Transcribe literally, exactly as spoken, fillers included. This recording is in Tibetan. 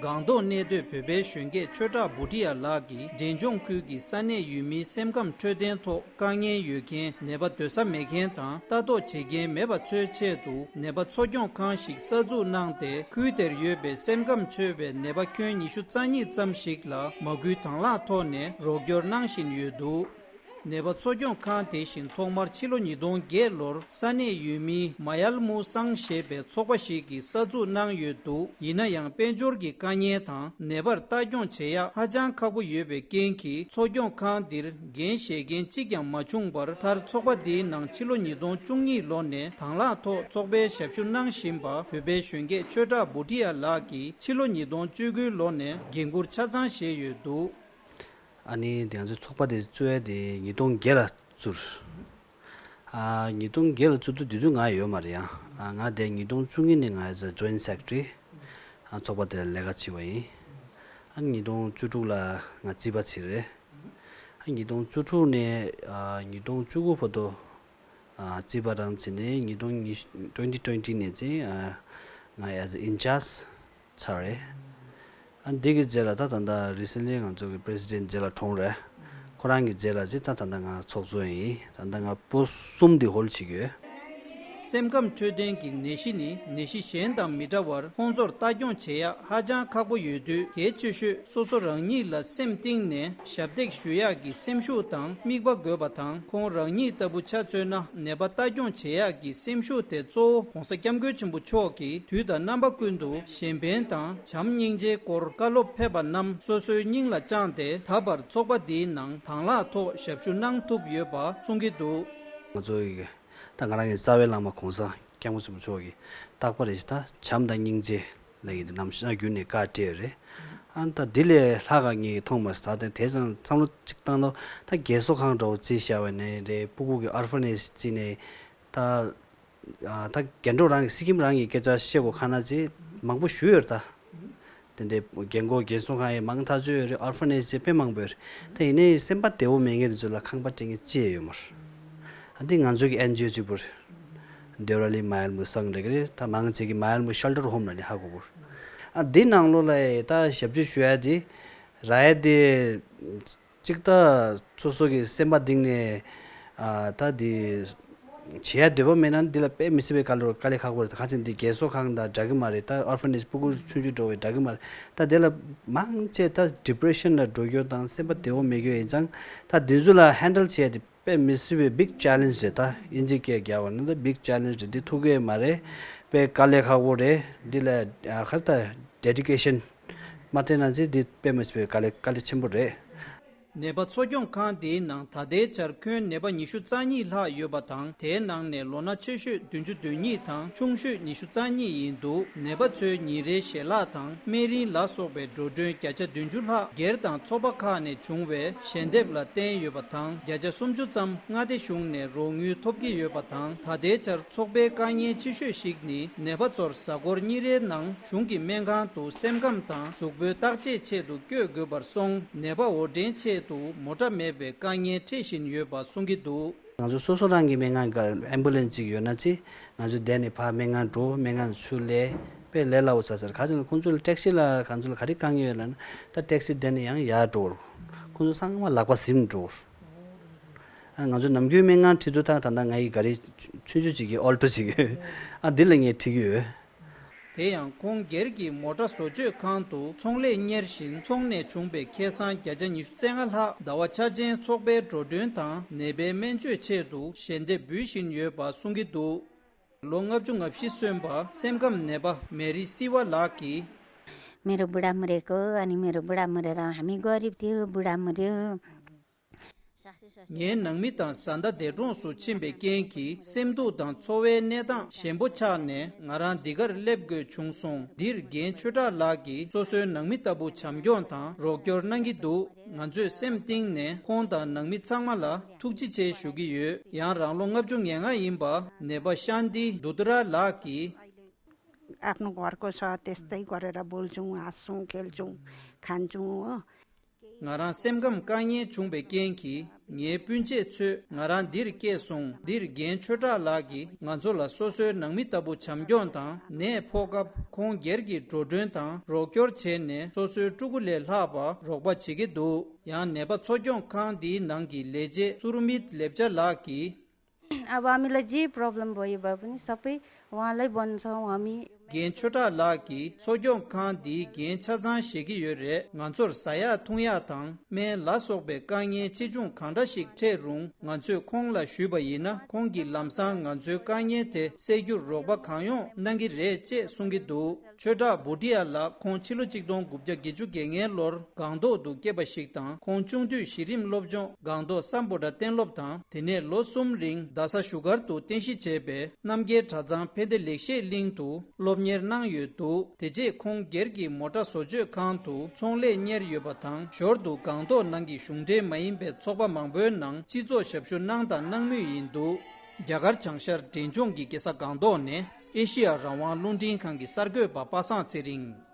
སྒང་ཏོག་གནས་སྡོད་བོད་པའི་གཞོན་སྐྱེས་ཆོས་གྲགས་བུ་ཏི་ཡ་ལགས་ཀྱིས་འབྲས་ལྗོངས་ཁུལ་གྱི་ས་གནས་ཡུལ་མིའི་སེམས་ཁམས་འཕྲོད་བསྟེན་ཐོག་དཀའ་ངལ་ཡོད་མཁན། ནད་པ་སྡོད་ས་མེད་མཁན་དང་ལྟ་རྟོག་བྱེད་མཁན་མེད་པ་ཚོའི་ཆེད་དུ་ནད་པ་འཚོ་སྐྱོང་ཁང་ཞིག་གསར་འཛུགས་གནང་སྟེ། ཁུལ་དེར་ཡོད་པའི་སེམས་ཁམས་འཆོལ་བའི་ནད་པ་ཁྱོན་ཉི་ཤུ་རྩ་གཉིས་ཙམ་ཞིག་ལ་མ་སྐུལ་དང་བླངས་ཐོག་ནས་རོགས་སྐྱོར་གནང་བཞིན་ཡོད་འདུག་ནད་པ་འཚོ་སྐྱོང་ཁང་དེ་བཞིན་ཐོག་མར་ཕྱི་ལོ་ཉིས་སྟོང་བརྒྱད་ལོར་ས་གནས་ཡུལ་མིའི་མ་ཡལ་མུའུ་སང་ཞེས་པའི་ཚོགས་པ་ཞིག་གིས་གསར་འཛུགས་གནང་ཡོད་འདུག་ཡིན་ན་ཡང་དཔལ་འབྱོར་གྱི་དཀའ་ངལ་དང་ནད་པར་ལྟ་སྐྱོང་བྱེད་ཡག་ཧ་ཅང་ཁག་པོ་ཡོད་པའི་རྐྱེན་གྱིས། འཚོ་སྐྱོང་ཁང་འདིར་འགན་བཞེས་མཁན་གཅིག་ཀྱང་མ་བྱུང་བར། མཐར་ཚོགས་པ་འདིའི་ནང་ཕྱི་ལོ་ཉིས་སྟོང་བཅུ་གཉིས་ལོ་ནས་དང་བླངས་ཐོག་ཚོགས་པའི་ཞབས་ཞུ་གནང་བཞིན་པ་བོད་པའི་གཞོན་སྐྱེས་ཆོས་གྲགས་བུ་ཏི་ཡ་ལགས་ཀྱིས་ཕྱི་ལོ་ཉིས་སྟོང་བཅུ་དགུ་ལོ་ནས་འགན་འཁུར་ཆ་ཚང་བཞེས་ཡོད་འདུག་ཨ་ནི་དེ་ང་ཚོའི་ཚོགས་པ་དེ་བཙུགས་ཡ་དེ་ཉིས་སྟོང་བརྒྱད་ལ་བཙུགས། ཨ་ཉིས་སྟོང་བརྒྱད་ལ་བཙུགས་དུས་དེ་དུས་ང་ཡོད་མ་རེད་ཡང་། ཨ་ང་དེ་ཉིས་སྟོང་བཅུ་གཉིས་ནས་ང་as a joint secretary ཨ་ཚོགས་པ་དེ་ལ་ལས་ཀ་བྱེད་པ་ཡིན། ཨ་ཉིས་སྟོང་བཅུ་དྲུག་ལ་ང་རྩིས་པ་བྱེད་རེད། ཨ་ཉིས་སྟོང་བཅུ་དྲུག་ནས་ཨ་ཉིས་སྟོང་བཅུ་དགུ་བར་དུ་ཨ་རྩིས་པ་རང་བྱས་ནས། ཉིས་སྟོང་twenty twenty ནས་བྱས་ཨ་ང་as a in charge ཚར་རེད། ཨ་འདི་གི་རྗེས་ལ་ད་ད་ལྟ་recently ང་ཚོ་གི་president རྗེས་ལ་གྲོངས་རེད། ཁོ་རང་གི་རྗེས་ལ་ཅིག་ད་ད་ལྟ་ང་ཚོགས་གཙོ་ཡིན། ད་ལྟ་ང་པོ་གསུམ་འདི་ཧོལ་བྱེད་ཀྱི་ཡོད། སེམས་ཁམས་འཕྲོད་བསྟེན་གྱི་ནད་གཞི་ནི་ནད་གཞི་གཞན་དང་མི་འདྲ་བར་ཁོང་ཚོར་ལྟ་སྐྱོང་བྱེད་ཡག་ཧ་ཅང་ཁག་པོ་ཡོད་དུས། གལ་ཆེ་ཤོས་སོ་སོ་རང་ཉིད་ལ་སེམས་གཏིང་ནས་ཞབས་འདེགས་ཞུ་ཡག་གི་སེམས་ཤུགས་དང་དམིགས་པ་དགོས་པ་དང་། ཁོང་རང་ཉིད་ལྟ་བུ་ཆ་མཚོན་ན་ནད་པ་ལྟ་སྐྱོང་བྱེད་ཡག་གི་སེམས་ཤུགས་དེ་གཙོ་བོ་༸གོང་ས་༸སྐྱབས་མགོན་ཆེན་པོ་མཆོག་གིས་དུས་དང་རྣམ་པ་ཀུན་ཏུ་གཞན་ཕན་དང་བྱམས་སྙིང་རྗེའི་སྐོར་བཀའ་སློབ་ཕེབས་པ་རྣམས་སོ་སོའི་སྙིང་ལ་བཅངས་ཏེ། ད་བར་ཚོགས་པ་འདིའི་ནང་དང་བླངས་ཐོག་ཞབས་ཞུ་གནང་ཐུབ་ཡོད་པ་གསུང་གི་འདུག་ང་ཚོ་ཡི་ད་ང་རང་གི་རྩ་བའི་བླ་མ་༸གོང་ས་༸སྐྱབས་མགོན་ཆེན་པོ་མཆོག་གིས་རྟག་པར་རེ་ཞིག་ད་བྱམས་དང་སྙིང་རྗེ་ལ་ཡིན་ཏེ་ནམ་ཞག་རྒྱུན་ནས་བཀའ་སྤྲད་རེད། ཨ་ད་འདི་ལས་ལྷག་ག་ངས་མཐོང་མ་སོང་། ད་དེ་ཙམ་བསམ་བློ་གཅིག་བཏང་ན་ད་རྒས་གསོ་ཁང་འདྲ་བོ་རྩིས་བཞག་པ་ནས་རེད། སྤུ་གུ་གི་orphanage་རྩིས་ནས་ད་ཨ་ད་རྒན་གྲོགས་རང་གི་སི་ཀིམ་རང་གི་སྐད་ཆ་བཤད་དགོས་ཁ་ན་ཅིག་མང་པོ་ཞུས་ཡོད་རེད་ད། དེ་འདྲའི་རྒན་གོག་རྒས་གསོ་ཁང་ཡང་མང་ཐག་ཆོད་ཡོད་རེད། orphanage་ཅིག་དཔེ་མང་པོ་ཡོད་རེད། ད་ཡིན་ནའི་སེམས་པ་བདེ་བོ་མེད་མཁན་དེ་ཚོ་ལ་ཁང་པ་སྤྲད་མཁན་ཅི་ཡང་ཡོད་མ་རེད། ཨ་འདི་ང་ཚོ་གི་ཨེན་ཇི་ཨོ་གཅིག་པུ་རེད། ཌེ་ར་ལི་མ་ཡལ་མུ་སང་རེད་གི་རེད། ད་མང་ཆེ་གི་མ་ཡལ་མུ་ཤལ་ཊར་ཧོམ་ལ་ནི་ཧ་གོ་གོ་རེད། ཨ་འདི་ནང་ལོགས་ལ་ད་ཞབས་ཕྱི་ཞུ་ཡ་དེ་ར་ཡ་དེ་གཅིག་ད་སོ་སོ་གི་སེམས་པ་གཏིང་ནས་ཨ་ད་དེ་བྱེད་ཡ་འདོད་པ་མེད་ན་འདི་ལ་དཔེ་མི་སྲིད་པའི་དཀའ་ལས་དཀའ་ལས་ཁག་པོ་རེད། ད་ཁ་ཆེ་འདི་རྒས་གསོ་ཁང་དང་འདྲ་གི་མ་རེད། ད་orphanage་སྤུ་གུ་ཆུང་ཆུང་འགྲོ་བའི་འདྲ་གི་མ་རེད། ད་དེ་ལ་མང་ཆེ་ད་depression་ལ་འགྲོ་རྒྱུ་དང་སེམས་པ་བདེ་བོ་མེད་རྒྱུ་ཡིན་ཙང་ད་འདི་ཚོ་ལ་handle་བྱེད་ཡ་དེ་དཔེ་མི་སྲིད་པའི་big challenge་རེད། ད་དབྱིན་ཇི་སྐད་རྒྱག་པ་ན་ད་big challenge་རེད། འདི་ཐུག་གི་མ་རེད། དཔེ་དཀའ་ལས་ཁག་པོ་རེད། འདི་ལ་ཨ་ག་རེ་ད་dedication་མ་སྤྲད་ན་ཅི་འདི་དཔེ་མི་སྲིད་པའི་དཀའ་ལས་དཀའ་ལས་ཆེན་པོ་རེད། ནད་པ་འཚོ་སྐྱོང་ཁང་དེའི་ནང་ད་ལྟའི་ཆར་ཁྱོན་ནད་པ་ཉི་ཤུ་རྩ་གཉིས་ལྷག་ཡོད་པ་དང་། དེའི་ནང་ནས་ལོ་ན་ཆེ་ཤོས་བདུན་ཅུ་དོན་གཉིས་དང་ཆུང་ཤོས་ཉི་ཤུ་རྩ་གཉིས་ཡིན་འདུག་ནད་པ་ཚོའི་ཉིན་རེའི་ཞལ་ལག་དང་སྨན་རིན་ལ་སོགས་པའི་འགྲོ་གྲོན་བརྒྱ་ཆ་བདུན་ཅུ་ལྷག་སྒེར་དང་ཚོགས་པ་ཁག་ནས་བྱུང་བའི་ཞལ་འདེབས་ལ་བརྟེན་ཡོད་པ་དང་། བརྒྱ་ཆ་སུམ་ཅུ་ཙམ་མངའ་སྡེ་གཞུང་ནས་རོགས་དངུལ་ཐོབ་ཀྱི་ཡོད་པ་དང་། ད་ལྟའི་ཆར་ཚོགས་པའི་དཀའ་ངལ་ཆེ་ཤོས་ཤིག་ནི་ནད་པ་ཚོར་གཟའ་འཁོར་གཉིས་རེའི་ནང་གཞུང་གི་སྨན་ཁང་དུ་སེམས་ཁམས་དང་གཟུགས་པོའི་བརྟག་དཔྱད་ཆེད་དུ་བསྐྱོད་དགོས་པར་སོང་། ནད་པ་འོར་འདྲེན་ཆེད་དུ་མོ་ཊ་མེད་པའི་དཀའ་ངལ་འཕྲད་བཞིན་ཡོད་པ་གསུང་གི་འདུག་ང་ཚོ་སོ་སོ་རང་གི་སྨན་ཁང་གི་ambulance་ཅིག་ཡོད་ན་ཅི། ང་ཚོ་བསྡད་ནས་ཕར་སྨན་ཁང་འགྲོ། སྨན་ཁང་ཚུར་སླེབས། དཔེ་ལས་སླ་བོ་ཆགས་ཚར། ག་ཚོད་ན་ཁོང་ཚོ་ལ་ཊེག་སི་ལ་གང་ཚོ་ལ་ག་རེ་དཀའ་ངལ་ཡོད་ལབ་ན་ད་ཊེག་སི་བསྡད་ནས་ཡང་ཡར་འགྲོ་དགོས། ཁོང་ཚོ་ཚང་མ་ལག་པ་ཟིན་འགྲོ་དགོས། ཨ་ང་ཚོ་ནམ་རྒྱུན་སྨན་ཁང་ཁྲིད་དུས་ད་ད་ལྟ་ང་ཡི་ག་རེ་ཆུང་ཆུང་ཅིག་གི་ཨོལ་ཊོ་ཅིག་ཡོད། ཨ་འདི་ལ་ངས་ཁྲིད་ཀྱི་ཡོད། དེ་ཡང་ཁོང་སྒེར་གྱི་མོ་ཊ་བཟོ་བཅོས་ཁང་དུ་ཚོང་ལས་གཉེར་བཞིན། ཚོང་ནས་བྱུང་པའི་ཁེ་བཟང་བརྒྱ་ཆ་ཉི་ཤུ་རྩ་ལྔ་ལྷག་ཟླ་བ་འཆར་ཅན་ཚོགས་པའི་འགྲོ་གྲོན་དང་ནད་པའི་སྨན་བཅོས་ཆེད་དུ་ཞལ་འདེབས་འབུལ་བཞིན་ཡོད་པ་གསུང་གི་འདུག་ལོ་ལྔ་བཅུ་ང་བཞི་སོན་པ་སེམས་ཁམས་ནད་པ་མེ་རི་སི་ཝ་ལགས་ཀྱིས། मेरो बुढामुरेको अनि मेरो बुढामुरे र हामी गरिब थियो। बुढामुरे सासू ससुरा ངའི་ནང་མི་དང་བཟའ་ཟླ་འདས་གྲོངས་སུ་ཕྱིན་པའི་རྐྱེན་གྱིས། སེམས་སྡུག་དང་འཚོ་བའི་གནས་སྟངས་ཞན་པོ་ཆགས་ནས་ང་རང་འདི་གར་སླེབས་དགོས་བྱུང་སོང་། འདིར་རྒན་ཆོས་གྲགས་ལགས་ཀྱིས་སོ་སོའི་ནང་མི་ལྟ་བུ་བྱམས་སྐྱོང་དང་རོགས་སྐྱོར་གནང་གི་འདུག་ང་ཚོས་སེམས་གཏིང་ནས་ཁོང་དང་ནང་མི་ཚང་མ་ལ་ཐུགས་རྗེ་ཆེ་ཞུ་གི་ཡོད། ཡང་རང་ལོ་ལྔ་བཅུ་ང་ལྔ་ཡིན་པ་ནད་པ་ཤཱན་ཏི་དུ་དུ་ར་ལགས་ཀྱིས། आफ्नो घरको छ, त्यस्तै गरेर बोल्छौँ, हाँस्छौँ, खेल्छौँ, खान्छौँ हो। ང་རང་སེམས་ཁམས་དཀའ་ངལ་བྱུང་བའི་རྐྱེན་གྱིས། ངའི་སྤུན་མཆེད་ཚོས་ང་རང་འདིར་སྐྱེས་སོང་། འདིར་རྒན་ཆོས་གྲགས་ལགས་ཀྱིས་ང་ཚོ་ལ་སོ་སོའི་ནང་མི་ལྟ་བུ་བྱམས་སྐྱོང་དང་། ནད་ཕོག་སྐབས་ཁོང་སྒེར་གྱི་འགྲོ་གྲོན་དང་རོགས་སྐྱོར་བྱས་ནས། སོ་སོའི་ཕྲུ་གུ་ལས་ལྷག་པ་རོགས་པ་བྱེད་ཀྱི་འདུག་ཡང་ནད་པ་འཚོ་སྐྱོང་ཁང་འདིའི་ནང་གི་ལས་བྱེད་སུར་མིད་ལེབ་ཅ་ལགས་ཀྱིས། अब हामीलाई जे प्रब्लम भयो भए पनि सबै उहाँलाई भन्छौँ हामी। རྒན་ཆོས་གྲགས་ལགས་ཀྱིས། འཚོ་སྐྱོང་ཁང་འདིའི་འགན་ཆ་ཚང་བཞེས་ཀྱི་ཡོད་རེད། ང་ཚོར་ཟ་ཡག་འཐུང་ཡག་དང་སྨན་ལ་སོགས་པའི་དཀའ་ངལ་ཆེ་ཆུང་གང་འདྲ་ཞིག་འཕྲད་རུང་། ང་ཚོས་ཁོང་ལ་ཞུས་པ་ཡིན་ན། ཁོང་གིས་ལམ་སང་ང་ཚོའི་དཀའ་ངལ་དེ་སེལ་རྒྱུར་རོགས་པ་གང་ཡོང་གནང་གི་རེད་ཅེས་གསུང་གི་འདུག་ཆོས་གྲགས་བུ་ཏི་ཡ་ལགས་ཁོང་ཕྱི་ལོ་ཆིག་སྟོང་དགུ་བརྒྱ་བརྒྱད་ཅུ་གྱ་ལྔའི་ལོར་སྒང་ཏོག་ཏུ་སྐྱེས་པ་ཞིག་དང་། ཁོང་ཆུང་དུས་གཞི་རིམ་སློབ་སྦྱོང་སྒང་ཏོག་སམ་བྷོ་ཊ་གཏན་སློབ་དང་། དེ་ནས་ལོ་གསུམ་རིང་རྡ་ས་བཞུགས་སྒར་དུ་རྟེན་གཞི་བྱས་པའི་རྣམ་རྒྱལ་གྲྭ་ཚང་ཕན་བདེ་ལེགས་བཤད་གླིང་དུ་སློབ་གཉེར་གནང་ཡོད་འདུག་དེ་རྗེས་ཁོང་སྒེར་གྱི་མོ་ཊ་བཟོ་བཅོས་ཁང་དུ་ཚོང་ལས་གཉེར་ཡོད་པ་དང་། ཞོར་དུ་སྒང་ཏོག་ནང་གི་གཞུང་འབྲེལ་མ་ཡིན་པའི་ཚོགས་པ་མང་པོའི་ནང་སྤྱི་ཚོགས་ཞབས་ཞུ་གནང་དང་གནང་མུས་ཡིན་འདུག་རྒྱ་གར་བྱང་ཤར་འབྲས་ལྗོངས་ཀྱི་རྒྱལ་ས་སྒང་ཏོག་ནས་ཨེ་ཤི་ཡ་རང་དབང་རླུང་འཕྲིན་ཁང་གི་གསར་འགོད་པ་པ་སངས་ཚེ་རིང་།